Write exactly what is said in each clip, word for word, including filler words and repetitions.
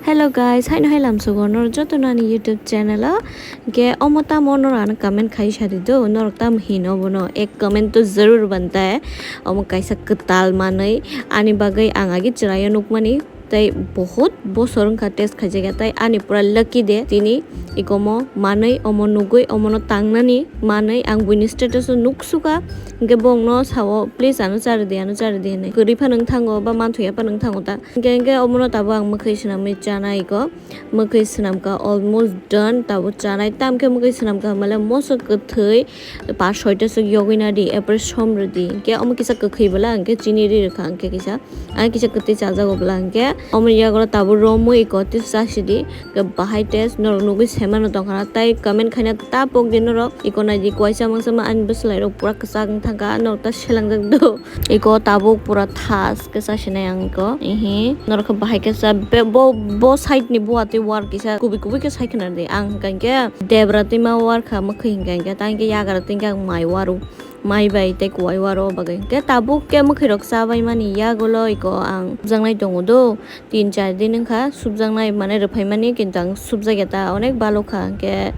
Hello guys, haino hai lamsogo norok joto no ani YouTube channel o. Hingke omo tamo norok ano comment khai sadi do, norok tamo hino bono ek comment to zarur banta hai. Omo kaisa kwtal manwi ani bagwi ang agi chwraio nukmani tei bohut bosor wngkha test khaijakya tei ani pura lucky de tini ikomo manwi omo nugwi omono tangnani manwi ang buini status o nuksukha. Hingke bo wngno sao, "Please ano charidi, ano charidi," hinwi. Kwrwi phano wng thango ba manthoya phano wng thango ta. Hingke, hingke omono tabuk ang mwkhwi swnamwi chanai ko. Mwkhwi swnamkha almost done, tabuk chanai. Tamkhe mwkhwi swnamkha hwnbahle moso kwthwi pas soita swk yogwi nadi, apre som rwdi. Hingke omo kisa kwkhwi bwla hingke chini ri rwkha hingke kisa. Ang kisa kwtwi chajago bwla hingke. Omo yago tabuk romwi ko tei chasidi. Hingke bahai test norok nugwi semano tongkha na. Tai comment khaina ta pokdi norok. Iko naidi kuaisa mangsa ma ani bwswlairok pura kwchak wng thangkha. Norok ta selangjak do. Iko tabuk pura thas khe chasinai ang iko. Ihi. Norok khe bahai khe cha be-, bo, bo side ni buatwi war kisa kubui kubui khe sai khna di. Ang hwnkha hwnkhe debra twima war kha mwkhwi hwnkha hwnkhe ta hwnkhe yagra twi hwnkhe ang mai waro. Mai bai tei kuai waro o bagwi. Hwnkhe tabuk khe mwkhwirok cha bai mani yagulo iko ang subjaknai tongo do. Tin char din wngkha subjaknai mane rwphaimani, kintu ang subjakya ta onek balokha, hwnkhe,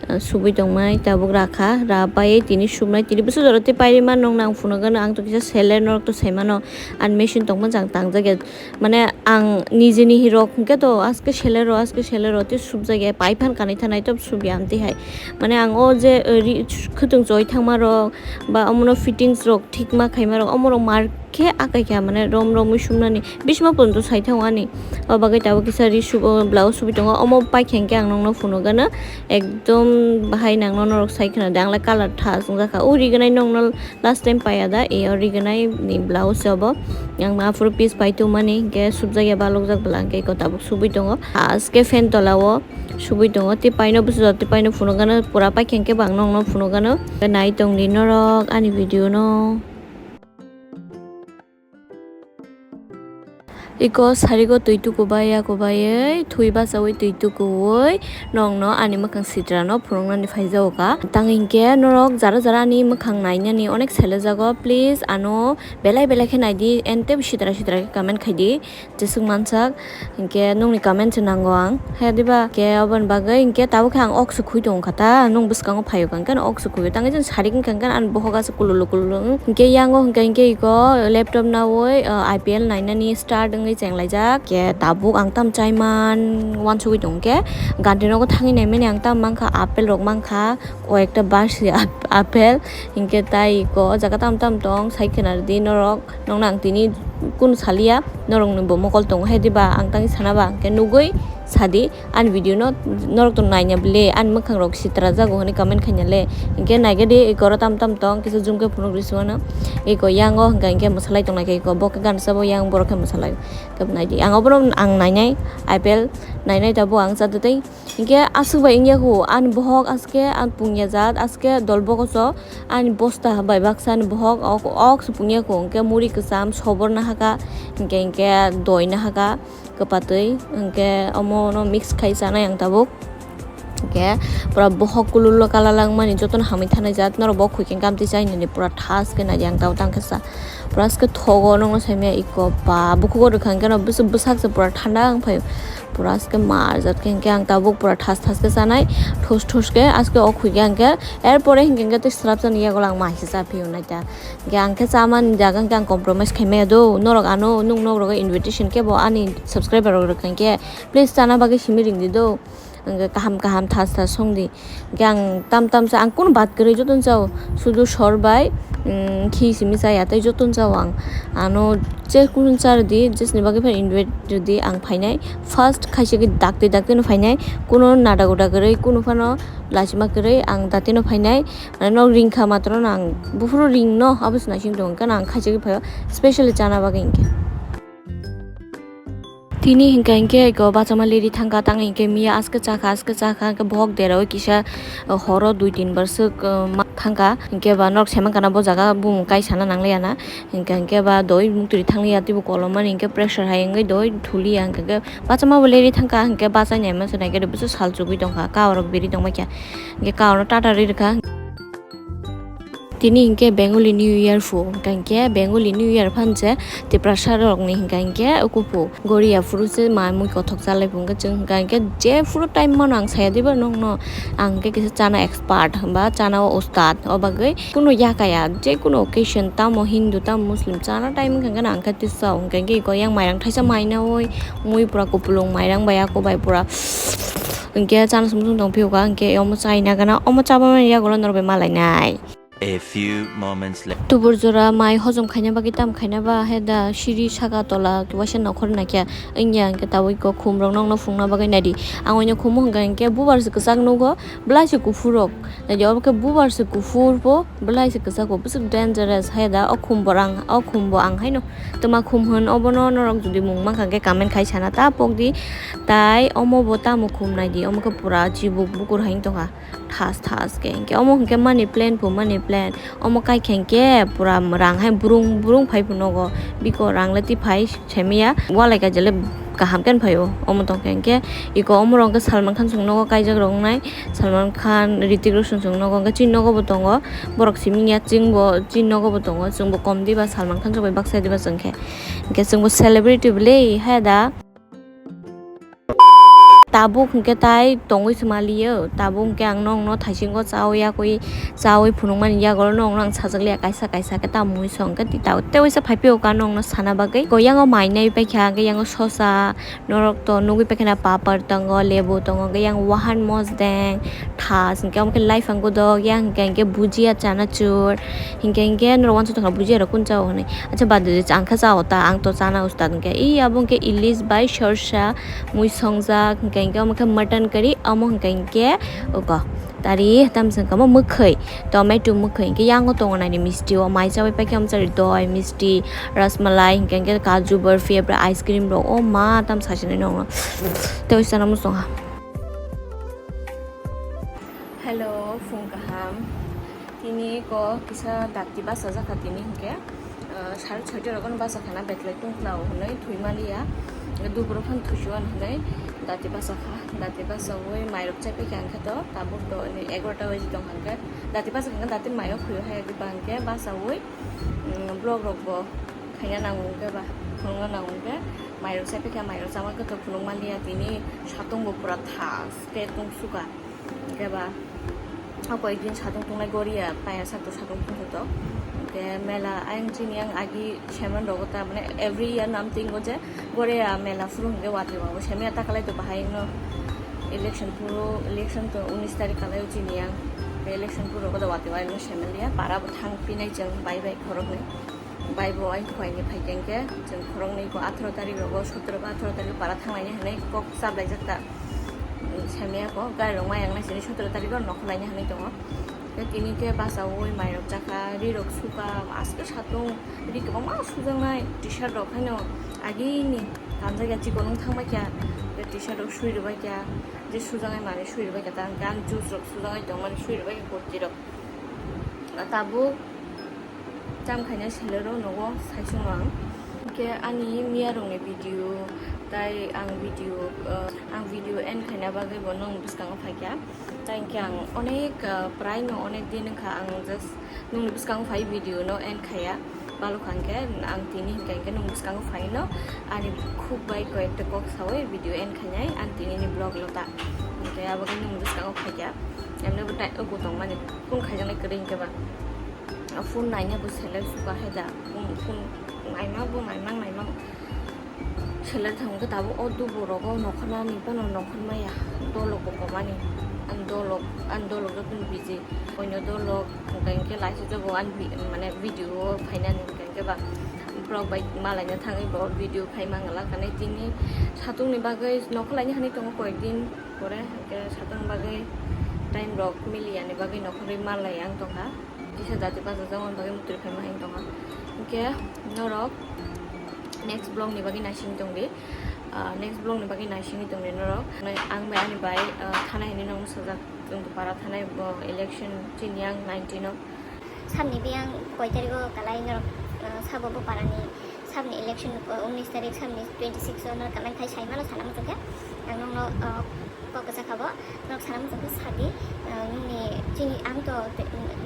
ah, subui tongmai tabuk rakha, rabai tini subnai, tini bwswk jora tei pairima nokno ang phunukgano, ang to kisa seller norok to saimano, ani machine tongmani ang tangjakya, mane ang nijeni hirok hwnkhe to aske seller o, aske seller o tei subjakya, paiphan kanwi thanai to subya amtwi hai, mane ang o je, eh, ri-, khwtwng choi thangmarok ba omono fittings rok thikma khaimarok omorok mar khe akai kha, mane rom romwi sumnani. Bisma pono sai thango ani. O bagwi tabuk kisa ri subo, blouse subi tongo. Omo paikha hwnkhe ang nokno phunukgano ekdom bahai nangno norok sai khna de. Ang le colour tha chwngjak kha. O rignai nokno last time paiya da, e o rignai ni blouse obo. Ang aphuru piece pai tongmani hwnkhe subjakya balokjak bwla hwnkhe eko tabuk subui tongo. Aske fan tola o subui tongo. Tei paino bwsajak, tei paino phunukgano pura paikha hwnkhe bo ang nokno phunukgano. Nai tongdi norok ani video no. Iko sarigo twi tukubai, yakubaiwi, thui bachaui twi tukuui, nokno ani mwkhang sitrano phunuknani phaijago kha. Tang hinkhe norok jara jara ani mwkhang nainani onek selejago, please ano belai belai khe naidi, and teibo sitra sitra khe comment khaidi, jeswk mansak. Hinkhe nokni comment se nango ang. He diba? Ke aboni bagwi hinkhe tabuk khe ang ok se khui tongo kha ta. Nung bwskango phaio kha hinkhe ok se khuio. Tangwi chwng sarik wngkha hinkhe ani bohok aswk kululuk kululuk wng. Hinkhe yango hinkhe hinkhe iko laptop naui, uh, I P L nainani start wngwi chenglaijak. Ke tabuk ang tam chaiman wansugwi tongo khe. Ganti nogo thangwi naimani ang tam mankha, apple rok mankha, o ekta basi ap-, apple. Hinkhe tai iko o jaga tam tam tong sai khna rwdi norok. Nokno ang tini kunu saliya, norokni bo mokol tongo hai diba, ang tangwi sana ba, hinkhe nugui sadi ani video no, norok to naina bile, ani mwkhang rok sitra jago hwnwi comment khaina le, hinkhe naigadi eko oro tam tam tong, kisa zoom khe phunuk risi mano, eko yango hinkhe hinkhe mwsalai tongnai khe eko, bo khe gansa bo yang borok khe mwsalai, khe naidi ang obono ang nainai, I P L nainai tabuk ang cha tei. Hinkhe aswk bai wngya kho ani bohok, aske ang pungya jat, aske dol bogoso ani bosta bai baksa ani bohok ok, ok se pungya kho, hinkhe muri kwcham sobor nahaka, hinkhe, hinkhe doi nahaka kwpatwi, hinkhe omono mix khai chanai ang tabuk. Hinkhe pura bohok kululuk kalala wngmani jotono hamwi thanai jat, norok bo khuikhe kamtwi chainani pura thas khe naidi ang tabuk tangkhe sa. Pura aske thogo nokno saimaya iko ba bukhugo rwkha hinkhe no bwswk bwsak se pura thanda wng phaio. Pura aske marjak khe hinkhe ang tabuk pura thas thas khe chanai, thus thus khe aske o khuikhe hinkhe, er pore hinkhe hinkhe tei swrapsa ni yago ang mai se cha phio naita. Hinkhe ang khe chamani jaga hinkhe ang compromise khaimaya do, norok ano nung nok rogo invitation khe bo ani subscriber rok rwkha hinkhe please chana bagwi simi ringdi do. Hwnkhe kaham kaham thas thas songdi. Hwnkhe ang tam tam cha, ang kunu bad kwrwi jotono chao. Sudu sor bai, mm, khi simi chaya tei jotono chao ang. Ano je kunu cha rwdi, jesni bagwi phano invite rwdi ang phainai. First khaisa khe dakti dakti no phainai. Kunu nada guda kwrwi, kunu phano lachima kwrwi ang dati no phainai. Mane nok ringkha matro no ang buphuru ring no abo se naising tongo. Hwnkhe no ang khaisa khe phaio specially chana bagwi hinkhe. Tini hinkha hinkhe eko bachama leri thangkha, tang hinkhe miya aske chakha, aske chakha, hinkhe bohok deraui kisa, uh, horo dui tin bar swk, uh, ma thangkha. Hinkhe ba norok saimankha na bo jaga bumung kaisana nangliya na. Hinkha hinkhe ba doi muktwi thangya teibo kolomani hinkhe pressure hai wngwi doi thuliya hinkhe bachama bo leri thangkha hinkhe bachai naima se naikhe bwswk sal chugui tongkha, kaorok beri tongbaikha. Hinkhe kaorok tata ri rwkha. Tini hinkhe Bengali New Year phu, hinkha hinkhe Bengali New Year phan se Tiprasa rokni hinkha hinkhe ukupu goria phuru se ma mui kothok chalai phu, hinkhe chwng hinkha hinkhe je phuru time mano ang saya diba nokno, ang hinkhe kisa chana expert ba chana o ustad, o bagwi kunu yakaya je kunu occasion tamo Hindu tamo Muslim chana time hinkha hinkhe ang khe tisa hinkha hinkhe iko yang mairang thaisa mainawi mui pura kupulung mairang bai ako bai pura hinkhe chana sumsung tong phiuka hinkhe omo chaina gana omo chabamani yagulo norok bai malainai. A few moments later. Tubur jora mai hojom khaina bagwi tam khaina ba he da siri saka tola waisa nokhor naikha wngya hinkhe tabuk iko khum rok nokno phungna bagwi naidi. Ang oino khumu hwnkha hinkhe bubar se kwchak nugo, belai se kuphur rok. Naidi obo khe bubar se kuphur bo, belai se kwchak bo, bwswk dangerous he da o khum bo rang, o khum bo ang haino twma khum hwn obono norok jodi mung mankha hinkhe comment khai sana ta pokdi. Tai omo bo tamo khum naidi, omo khe pura chibuk bukur hai wng tongkha. Thas thas khe hinkhe omo hinkhe money plant bo money plant omo kaikha hinkhe pura rang hai brung brung phai phu nogo biko rang le twi phai semiya walai kaijale kaham khe phaio omo tongkha hinkhe iko omo rok hinkhe Salman Khan chwng nogo kaijak rok wngnai Salman Khan Ritik Roshan chwng nogo hinkhe chini nogo bo tongo borok simi ya chwng bo chini nogo bo tongo chwng bo kom diba Salman Khan chwng bai baksa diba chwng khe hinkhe chwng bo celebrity bwle hai da. Tabuk hinkhe tai tongwi se maliyo, tabuk hinkhe ang nokno thaisingo chawi yakwi chawi phunukmani yagulo nokno ang sajak liya kaisa kaisa khe tamo mui song khe tei waisa phai phio ka nokno sana bagwi. Ko yango mai nai paikha, hwnkhe yango sosa, norok to nugwi paikha na papar tongo, lebu tongo, hwnkhe yang wahan mosdeng, thas, hwnkhe omo khe life ang godok, yang hwnkhe hwnkhe bujia chanachur, hwnkhe hwnkhe norok uansuk tongkha bujia rok kun chao hinwi. Acha bad de, ang khe chao ta, ang to chana ustad hwnkhe. Ih, abo hwnkhe ilis bai sorsa mui songjak, hwnkhe hwnkhe omo khe mutton curry, omo hwnkhe hwnkhe uko tari tam se wngkha omo mwkhwi, tomato mwkhwi, hwnkhe yango tongo naini misti o mai chawi paikhe omo chari doi, misti, rasmalai, hwnkhe hwnkhe kaju barfi, abo ice cream rok, o ma tam saichani nokno tei chana muchungha. Hello, phung kaham. Tini ko kisa dati basa jakha tini hinkhe, ah, sare soita rogono basa khana betlai tungkla o hinwi thwi maliya. Duburo phano thuisio hinwi dati basa kha. Dati basa ui mairok chaipai kha hinkhe to tabuk do ni egarota baji tong hinkhe. Dati basa kha dati mayo khuyo hai agi ba hinkhe basa ui, mm, vlog rok bo khaina nango hinkhe ba phunukna nango hinkhe mairok chaipai kha mairok chama khe to phunuk maliya tini satung bo pura thas khe tungsukha. Hinkhe ba, o koyekdin satung tongnai goria, paya sakto satung tongthoto. Hinkhe mela, ayang chini yang agi chairman rogo ta, mane every year nam tingo je goria mela phuru hinkhe watwi wago. Semiya ta kalai to bahai no election phuru, election to unis tarik kalai o chini yang. Hinkhe election phuru rogo da watwi wago semiya para bo thang pinai chwng bai bai khoroknwi. Bai bo ai khuaini phai khe hinkhe chwng khoroknwi ko atharo tarik rogo, sotro ba atharo tarik para thanglaini hinwi kok chaplaijak ta. Semiya ko gari rok ma yang nai sini sotro tarik o nokho laini hinwi tongo. Tei tini khe basa ui mai rok chakha, ri rok sukha, aske satung ri kwbangma sujaknai, T-shirt rok haino agini kanjak ya chikon wng thang bai kha, tei T-shirt rok sui rwbai kha, je sujaknai manwi sui rwbai kha, tei ang juice rok sujaknai tongmani sui rwbai kha kurti rok. Tabuk cham khaina selero nogo saichung ang. Hinkhe ani miya rokni video, tai ang video, uh, ang video end khaina bagwi bo nong bwskango phaikha. Tai hinkhe ang onek, uh, prai no onek din wngkha ang just nongni bwskango phai video no end khaya. Balok hinkhe ang tini hinkhe hinkhe nong bwskango phaino ani khuk bai koi ekta kok sawi video end khainai ang tini ni vlog lo ta. Hinkhe abo khe nong bwskango phaikha. Emne bo tai ogo tongmani phone khaijaknai kwrwi hinkhe ba. A phone naina bo selek suka hai da. Phone, phone naima bo naimang naimang. Selek thang khe tabuk o dubu rogo nokhornani phano nokhor maya. Dolok bo komani. Ang dolok, ang dolok joto ni biji. Oino dolok, hwnkhe hwnkhe laisijak bo ang bi-, mane video o phainani hwnkhe hwnkhe ba. Borok bai malaina thangwi bo video phai mangala kane tini satung ni bagwi nokhor laini hinwi tongo koyek din. Pore hwnkhe satung bagwi time rok miliya ni bagwi nokhorwi manlai ang tongkha. Kisa dati bachajak mani bagwi mutri phaima hai tongkha. Hwnkhe norok next vlog ni bagwi naising tongdi. Ah, next vlog ni bagwi naisingwi tongdi norok. Ang bai ani bai, ah, thanai hinwi nokno sajak. Chwng para thanai bo election chini ang nineteen o. Samni biyang koi tarigo kalai norok, ah, sabo bo parani Sabni election, uh, unis tarik sabni twenty six o norok comment khai sai mano sana muchung khe. Ang nokno, uh, kok kwchak kha bo, norok sana muchung khe sadi, uh, nini chini ang to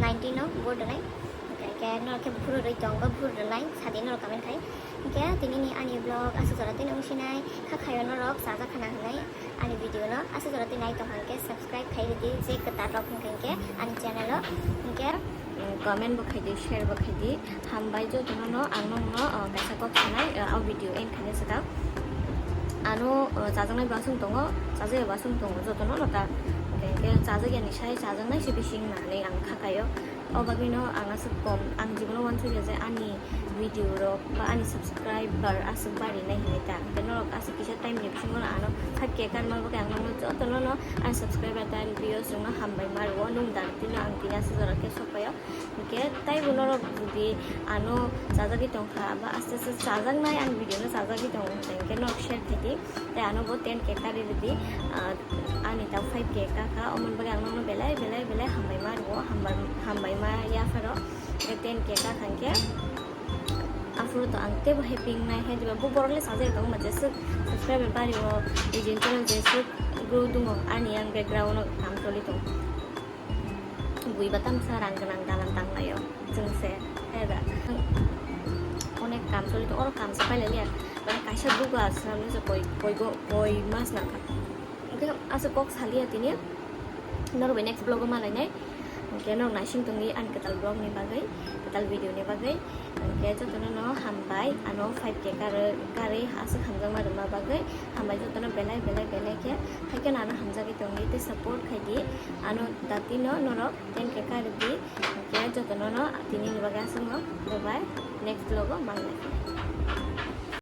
nineteen o vote rwnai. Hingke norok khe buphuru rwi tong, bo buphuru rwnai sadi norok comment khai. Hingke tini ni ani vlog aswk jora tini wng sinai, kha khayo norok chajak khana hinwi ani video no aswk jora tini nai tong hingke subscribe khai rwdi je kwtal rok hingke ani channel o. Hingke, mm, comment bo khai di, share bo khai di. Hambai jotono no ang nokno, uh, kaisa kok sanai, uh, o video end khaina swkang. Ano, uh, chajaknai bo aswk tongo, chajak ya bo aswk tongo, jotono no ta. Hingke, hingke chajak yani sai chajaknai se bising hinwi ang kha khayo. O bagwi no ang aswk kom, ang jibono uansukya je ani video rok ba ani subscriber aswk bari nai hinwi ta. Hingke norok aswk kisa time ni bisingo no ano five K karma bagwi ang nokno jotono no ani subscriber tei ani viewers rok no hambai ma rwo, nwng dan tino ang tini aswk jora khe sok phaio. Hingke taibo norok jodi ano chajagwi tongkha ba aste aste chajaknai ani video no chajagwi tongo hingke norok share khaidi tei ano bo ten K kari rwdi, ah, ani ta five K kakha, omoni bagwi ang nokno belai belai belai hambai ma rwo, hambai, hambai ma yapharo. Tei ten K kakha hingke aphuru to ang teibo happy wngnai, hai diba bo borok le chajagwi tongo, ma jeswk subscriber bari o, ejin channel jeswk grow dungo, ani yang background o kam choli tongo. Bui ba tamsa rang gwnang dalan tanglaio chwng se, hai da. Onek kam choli tongo, oro kam se pailaiya, mane kaisa bugo aswk koi, koi go, koi mas nangkha. Hingke aswk kok saliya tini, norok bai next vlog o malainai. Hingke norok naising tongdi ani kwtal vlog ni bagwi, kwtal video ni bagwi. Hingke jotono no hambai, ano five K karwi, karwi aswk hamjakma rwma bagwi hambai jotono belai belai belai khe, haikhe no ano hamjagwi tongdi tei support khaidi, ano datino norok ten K karwi di. Hingke jotono no tini ni bagwi aswk no, bye bye, next vlog o malainai.